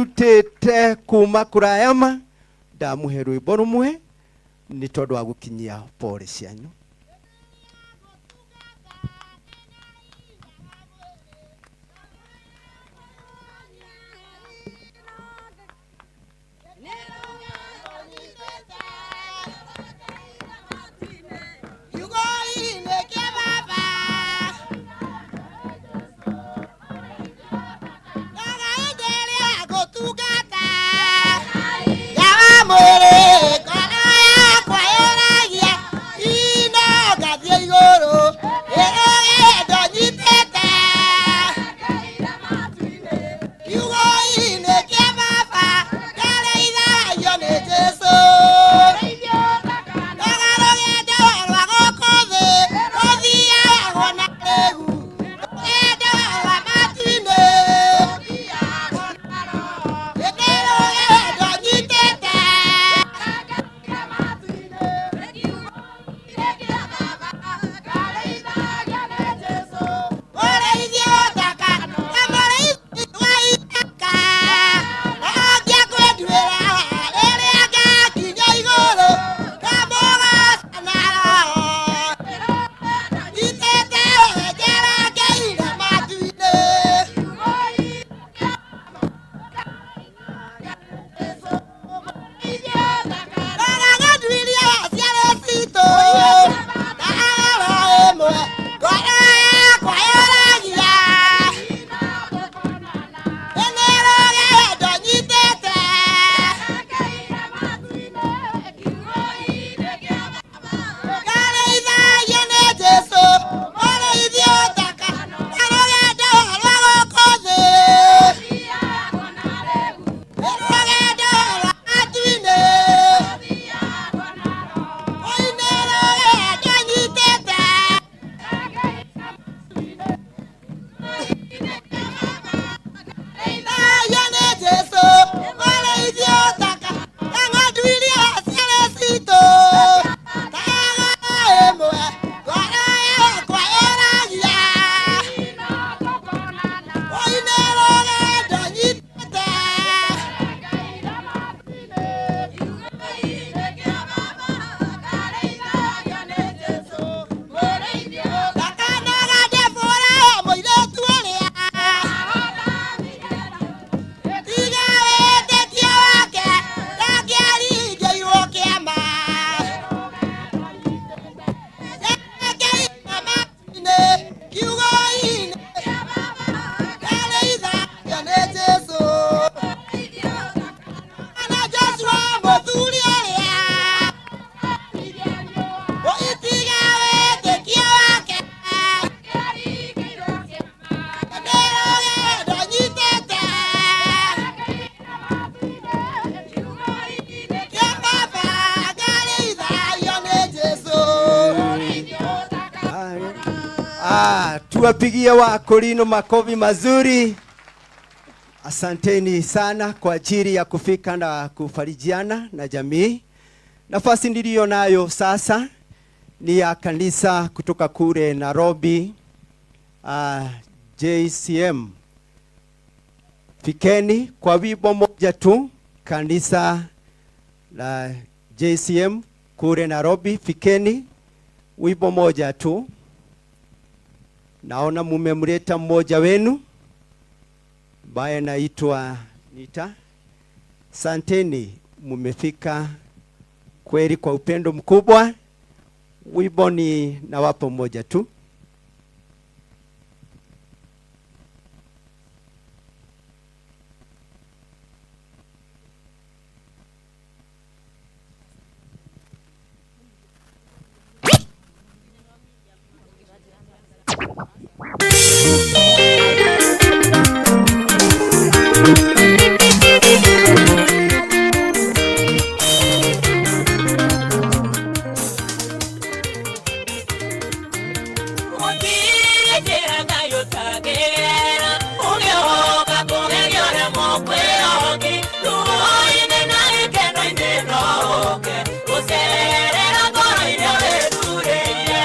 Rutĩte kuma kũraya ma ndamũhe rwĩmbo rũmwe nĩ tondũ wa gũkinyia pore cianyu. Kiugo-inĩ kĩa baba Ndaga hĩndĩ ĩrĩa ngũtungata Yawa mwĩrĩ ngoro yakwa yũragia ino ngathiĩ igũrũ ĩrũgendo nyitĩte Kiugo-inĩ kĩa baba ndarĩithagio nĩ Jesũ. Ndaga rũgendo rwa gũkũ thĩ rũthiagwo na rĩgu, rũgendo rwa matu-inĩ. Ĩndĩ rũgendo nyitĩte. Mũrĩithi ũtaka na mũrĩithi wa ithaka, ũngĩakwenduĩra rĩrĩa ngakinya igũrũ, ngamũgooca na roho. Nyitĩte njerekeire matu-inĩ. Rora ng'ondu iria ciarĩ citũ, na oro ĩmwe ngoro yakwa yũragia. Nĩ rũgendo nyitĩte. Ngarĩithagio nĩ Jesũ, mũrĩithi ũtaka, na rũgendo rwa gũkũ thĩ. Nĩ rũgendo rwa matu-inĩ. Oi, nĩ rũgendo nyitĩte. Ndarĩithagio nĩ Jesũ, mũrĩithi ũtaka, na ng'ondu iria ciarĩ citũ. Ta ng'ondu ĩmwe, ngoro yakwa ĩragia. Oi, nĩ rũgendo nyitĩte. Ndakanaga Debora mũirĩtu ũrĩa tiga wĩtĩkio wake ndangĩaringĩirwo kĩama. Njerekeire matu-inĩ, kiugo-inĩ, ndarĩithagio nĩ Jesũ. Na Joshua mũthuri ũrĩa ũitiga wĩtĩkio wake nĩ rũgendo nyitĩte. Kĩa baba ngarĩithagio nĩ Jesũ. Ah, tuwapigie Wakorino makofi mazuri. Asanteni sana kwa ajili ya kufika na kufarijiana na jamii. Nafasi niliyo nayo sasa ni ya kanisa kutoka kule Nairobi, JCM. Fikeni kwa wimbo moja tu, kanisa la JCM kule Nairobi, fikeni wimbo moja tu. Naona mumemleta mmoja wenu ambaye anaitwa Nita. Santeni, mumefika kweli kwa upendo mkubwa. Wimbo ni nawapa mmoja tu. Gũcerera ngoro-inĩ wĩthurĩire.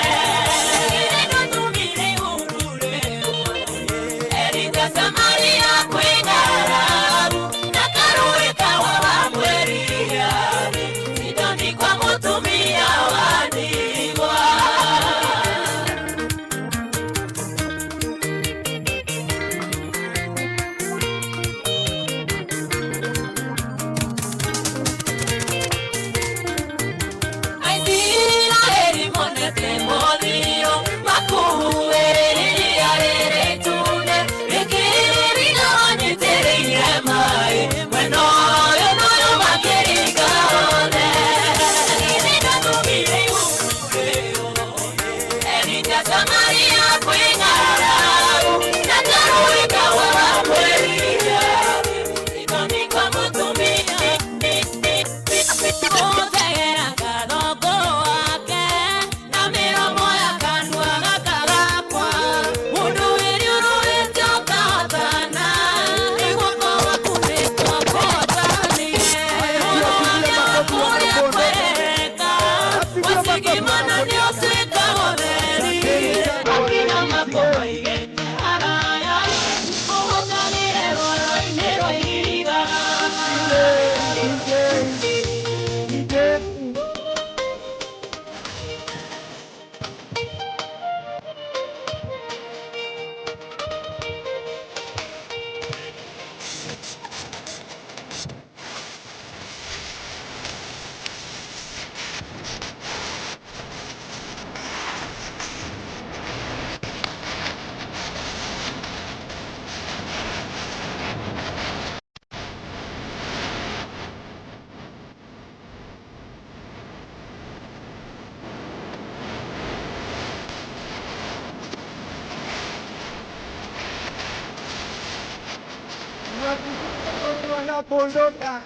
kuondoka.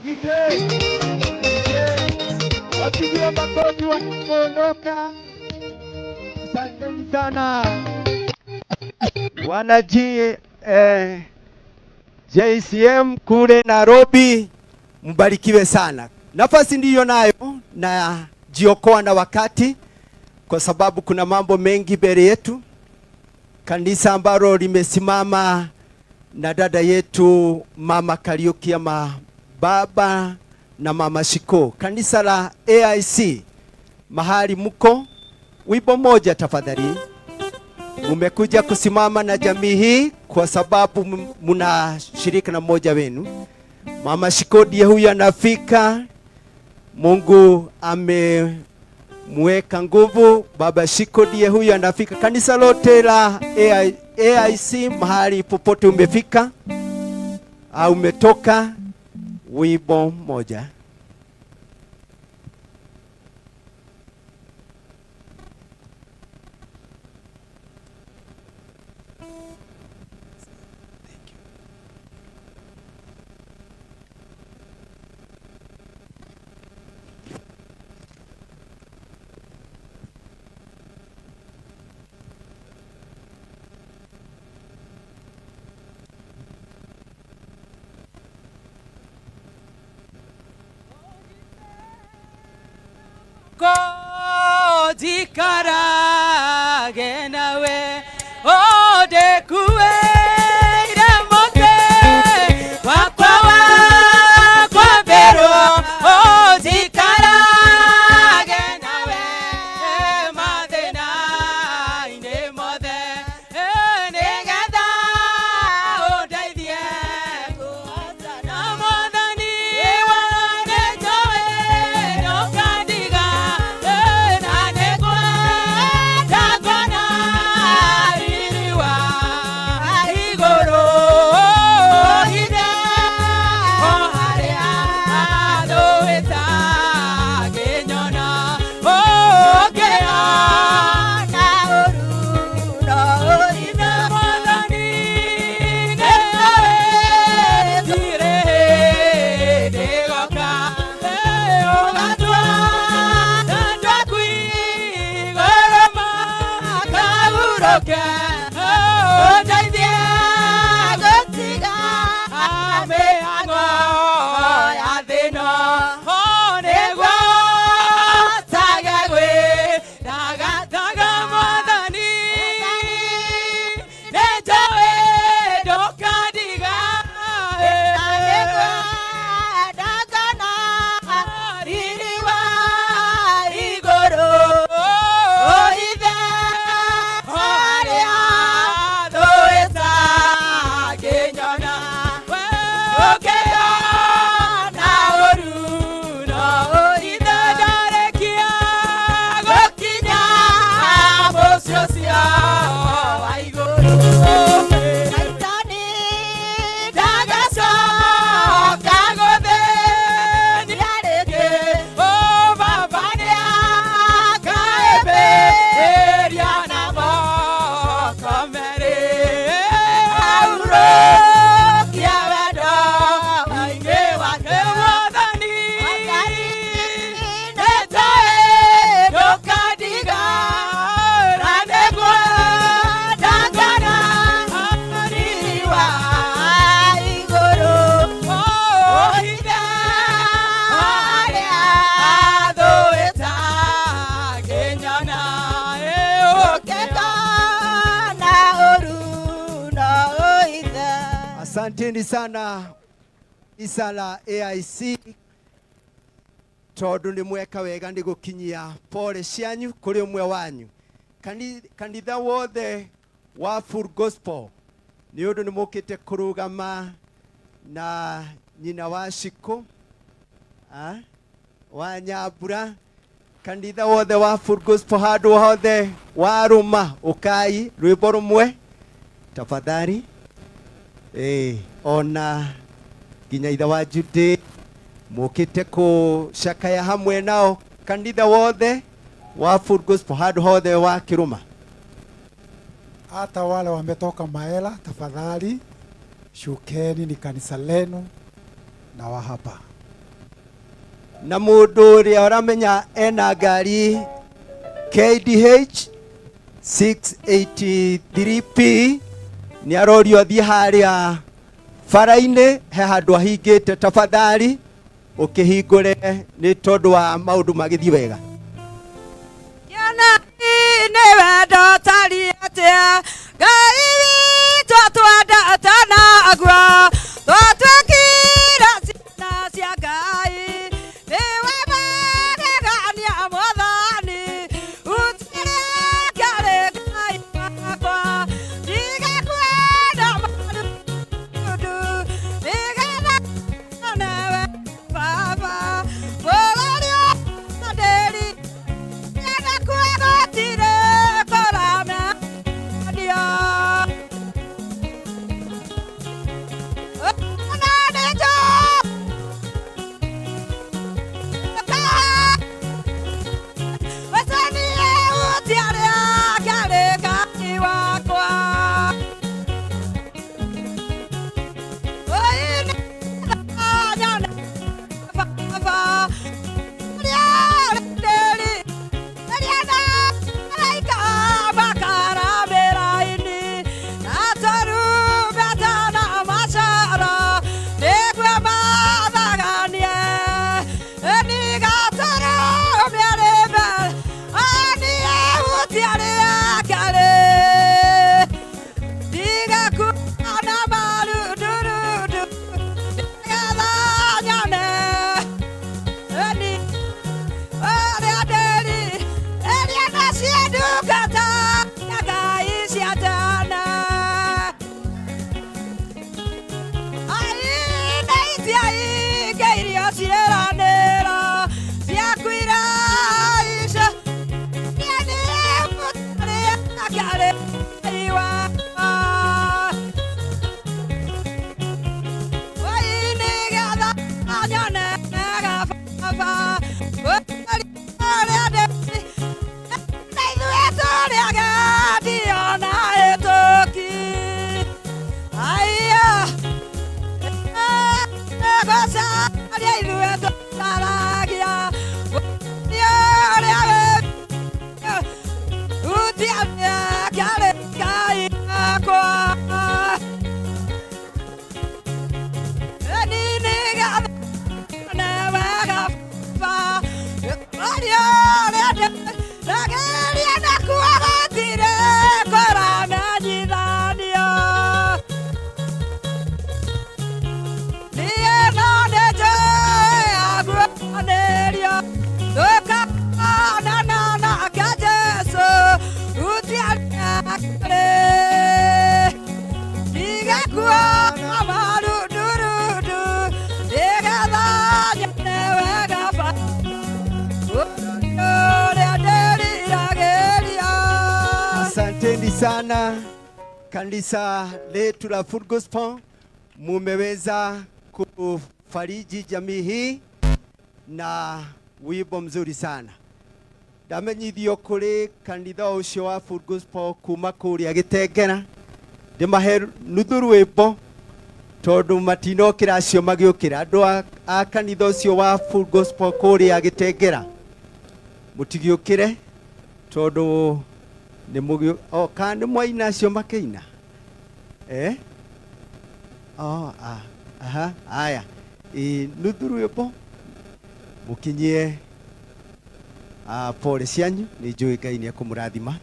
DJ, wapigiwe makofi wanapoondoka. Asanteni sana Wanaji JCM kule Nairobi, mbarikiwe sana. Nafasi ndiyo nayo na jiokoa na wakati, kwa sababu kuna mambo mengi mbele yetu. Kanisa ambalo limesimama na dada yetu Mama Kariuki ama baba na Mama Shiko, kanisa la AIC mahali mko, wimbo moja tafadhali. Mumekuja kusimama na jamii hii kwa sababu mnashirika na mmoja wenu. Mama Shiko ndiye huyu anafika. Mungu amemweka nguvu. Baba Shiko ndiye huyu anafika. Kanisa lote la AIC mahali popote umefika au umetoka, wimbo moja. Jikarage nawe odekueire mote wakwa wakwa mbero ojikarage nawe mathĩna-inĩ mothe nĩgetha ũndeithie na Mwathani nĩnjũĩ ndũkandiga na nĩngwenda kuona riri wa igũrũ hithe o harĩa thũĩta ngĩnyona ũngĩona ũru no ũrithe Mwathani nĩnjũĩ ndirĩ hĩndĩ ĩgoka ũgatua andũ aku igũrũ makahurũke ũndeithie gũtiga mĩhang'o ya thĩ ĩno nĩguo tage gwĩthagathaaga Mwathani nĩnjũĩ ndũkandiga riri wa igũrũ ithe harĩa thũĩta ngĩnyona ũkĩona ũru no ithe ndarĩkia gũkinya mũciĩ ũcio wa igũrũ ndagacoka gũthĩnia rĩngĩ o baba nĩakaĩmbĩria na moko merĩ ahurũkia wendo mũingĩ wake Mwathani nĩnjũĩ ndũkandiga na nĩngwenda kuona riri wa igũrũ hithe harĩa thũĩta ngĩnyona ũkĩkona ũru no ũithe. Asanteni sana isa la AIC tondu ni mweka wega ni gukinyia pole cianyu kuri umwe wanyu. Kanitha wothe wa Full Gospel ni undu ni mukite kurugama na nyina wa Shiko wa Nyambura. Kanitha wothe wa Full Gospel handu hothe waruma ukai rwimbo rumwe tafadhali. Ona nginya ithe wa Jude mukite kucakaya hamwe nao kanitha wothe wa Full Gospel handu hothe wa kiruma. Hata wale wametoka Maela, tafadhali shukeni, ni kanisa lenu. Na wa hapa. Na mũndũ ũrĩa ũramenya ena ngari KDH 683P nĩ arorio athiĩ harĩa bara-inĩ, he handũ ahingĩte, tafadhali ũkĩhingũre nĩ tondũ wa maũndũ magĩthiĩ wega. Kĩona nĩ wendo tari atĩa Ngai witũ atwendete naguo twatuĩkire ciana cia Ngai nĩwe magegania Mwathani ũtirĩ Ngai wakwa ndiga kwenda maũndũ nĩgetha newe Baba bũrũri ũyũ ndĩri Nyenda kuagotire kũramendio. Ona nĩnjũ Wecanie ũtiarĩa kĩarĩ Ngai wakwa. Oi nĩ Baba ũrĩa ndĩri Asanteni sana kanisa letu la Full Gospel, mumeweza kufariji jamii hii na wimbo mzuri sana. Ndamenyithio kuri kanitha ucio wa Full Gospel kuma kuria Gitengera, ndimahe nuthu rwimbo tondu matinokira acio magiukira. Andu a kanitha ucio wa Full Gospel kuria Gitengera mutigiukire tondu nĩ mũgĩ o kana nĩ mwaina acio makĩina eh oh ah aha aya ĩ nuthu rwĩmbo mũkinyie pole cianyu nĩ njũĩ Ngai nĩ ekũmũrathima.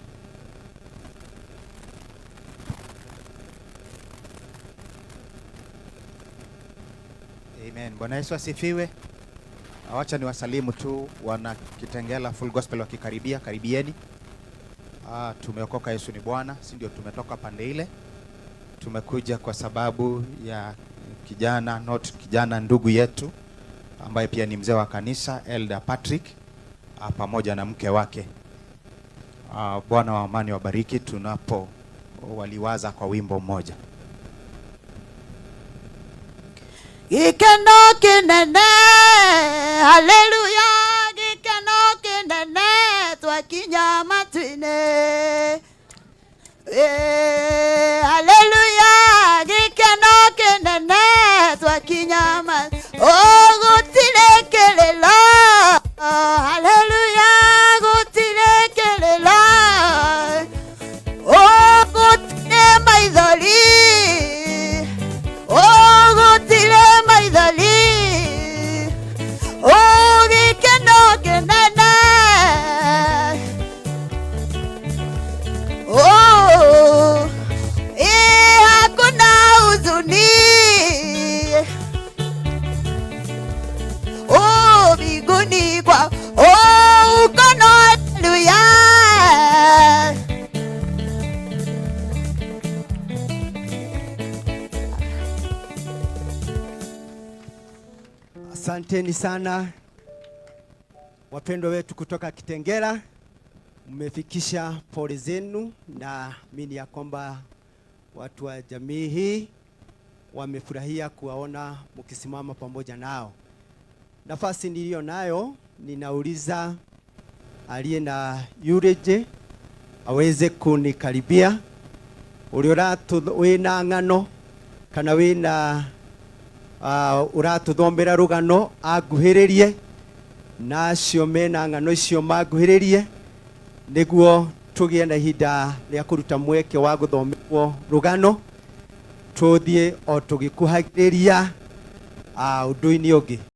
Amen. Bwana Yesu asifiwe. Wacha ni wasalimu tu wana Kitengela Full Gospel wakikaribia, karibieni. Tumeokoka, Yesu ni Bwana, si ndio? Tumetoka pande ile. Tumekuja kwa sababu ya kijana, not kijana, ndugu yetu ambaye pia ni mzee wa kanisa Elder Patrick pamoja na mke wake. Bwana wa amani wabariki tunapo waliwaza kwa wimbo mmoja. Gĩkeno kĩnene, haleluya, gĩkeno kĩnene, twakinya matu-inĩ. Haleluya, gĩkeno kĩnene, twakinya Oh, gũtirĩ kĩrĩro. Haleluya, gũtirĩ kĩrĩro. Oh, gũtirĩ maithori. Oh, gũtirĩ maithori. Oh, gĩkeno kĩnene. Oh, hakuna huzuni. Oh, mbinguni kwa oh, ukono haleluya. Asanteni sana wapendwa wetu kutoka Kitengela, mmefikisha pole zenu, na mimi ya kwamba watu wa jamii hii wamefurahia kuwaona mkisimama pamoja nao. Nafasi niliyo nayo, ninauliza aliye na eulogy aweze kunikaribia. Ũrĩa wĩna ng'ano kana wĩna ũratũthomera rũgano anguhĩrĩrie, na acio mena ng'ano icio manguhĩrĩrie nĩguo tũgĩe na ihinda rĩa kũruta mweke wa gũthomerwo rũgano, tũthiĩ o tũgĩkuhagĩrĩria ũndũ-inĩ ũngĩ.